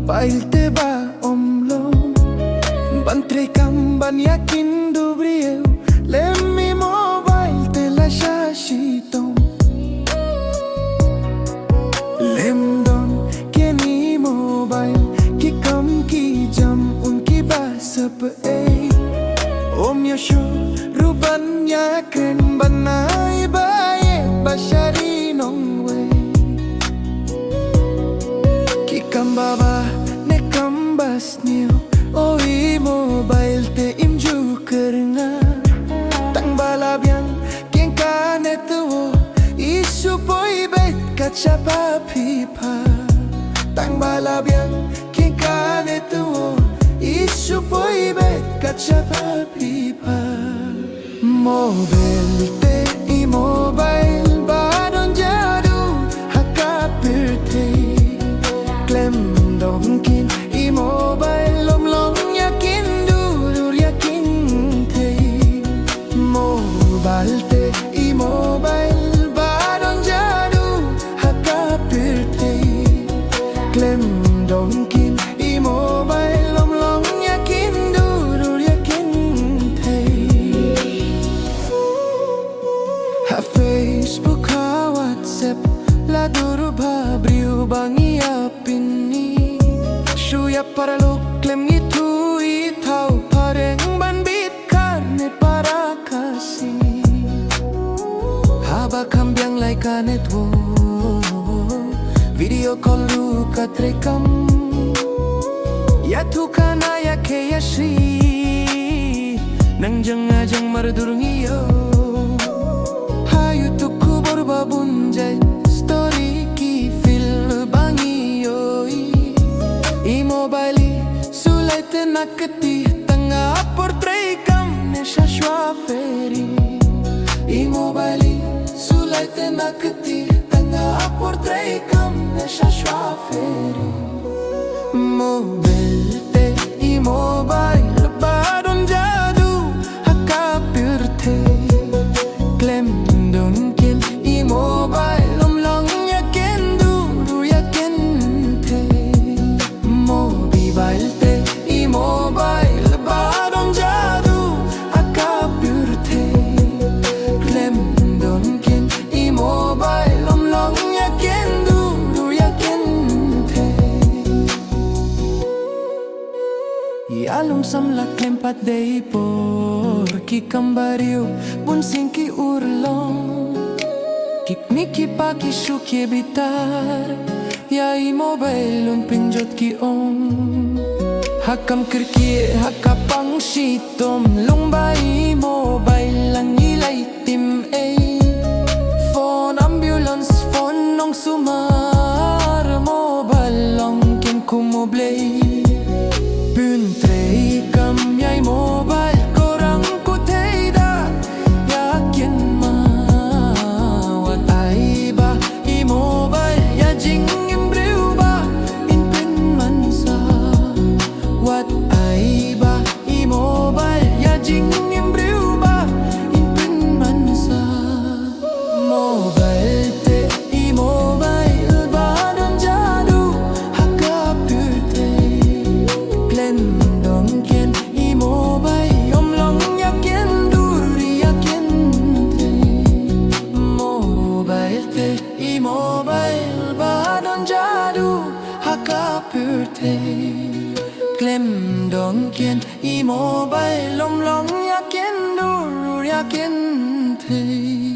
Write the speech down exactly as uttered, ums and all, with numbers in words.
Mobile te ba ym long ban trei kam ban ïakin du briew, lem i mobile te la sha shitom. Lem don kine i mobile ki kam ki jam un ki ba sep ei. Ym ïa shu ruh ban ïa kren ban ai ba ïeit ba shari nongwei. Ki kam ba bha ne kam ba sniew, o i mobile te im ju kyrnga. Tang ba la biang kin kane te wo, i shu poi beit kat sha pha phi pha. Tang ba la biang kin kane te wo, i shu poi beit kat sha pha phi pha. Mobile te i mobile ba don jadu ha ka pyrthei. Khlem don kin i mobile ym long ïakin dur ïakin thei. Mobile te i mobile ba don jadu ha ka pyrthei. Khlem don kin i mobile ym long ïakin dur ïakin thei. Ha Facebook ha WhatsApp la dur bha briew ba ngi ïa pyni. Shu ïa paralok khlem ngi thui thaw phareng ban bit kar ne para Khasi. Haba kham biang lai ka network, video call ruh ka trei kam. Ïa thu khana ïa khe ïa shi, nang jong nga jong mar dur ngi ïoh. Ha YouTube khubor ba bun jait, story ki film ba ngi ïohi. I mobile i sulai te na kti tang ha por trei kam ne sha shwa feri. I mobile i sulai te na kti tang ha por trei kam ne sha shwa feri. Mobile te i mobile ba don jadu ha ka pyrthei. Khlem don kin i mobile ym long ïakin dur ïakin thei. Mobile te i mobile ba don jadu ha ka pyrthei. Khlem don kin i mobile ym long ïakin dur ïakin thei. Ïalum samla khlem pat dei por ki kam briew bun sien ki urlong. Ki kmie ki kpa ki shu khie bitar ïa i mobile, un pynjot ki ong. Ha kam kyrkieh ha ka pang shitom long ba i mobile la ngi lai tim ei. Phone ambulance, phone nongsumar, mobile long kin kum u blei. Pyntrei kam ïa i mobile ko rang ko thei da ïa kin ma. Wat ai ba i mobile ïa jingim briew ba in pynmansah. Wat ai ba i mobile ïa jingim briew ba in pynmansah. Mobile te i mobile ba don jadu ha ka pyrthei. Khlem don kin i mobile ym long ïakin dur ïakin thei. Mobile te i mobile ba don jadu ha ka pyrthei. Khlem don kin i mobile ym long ïakin dur ïakin thei.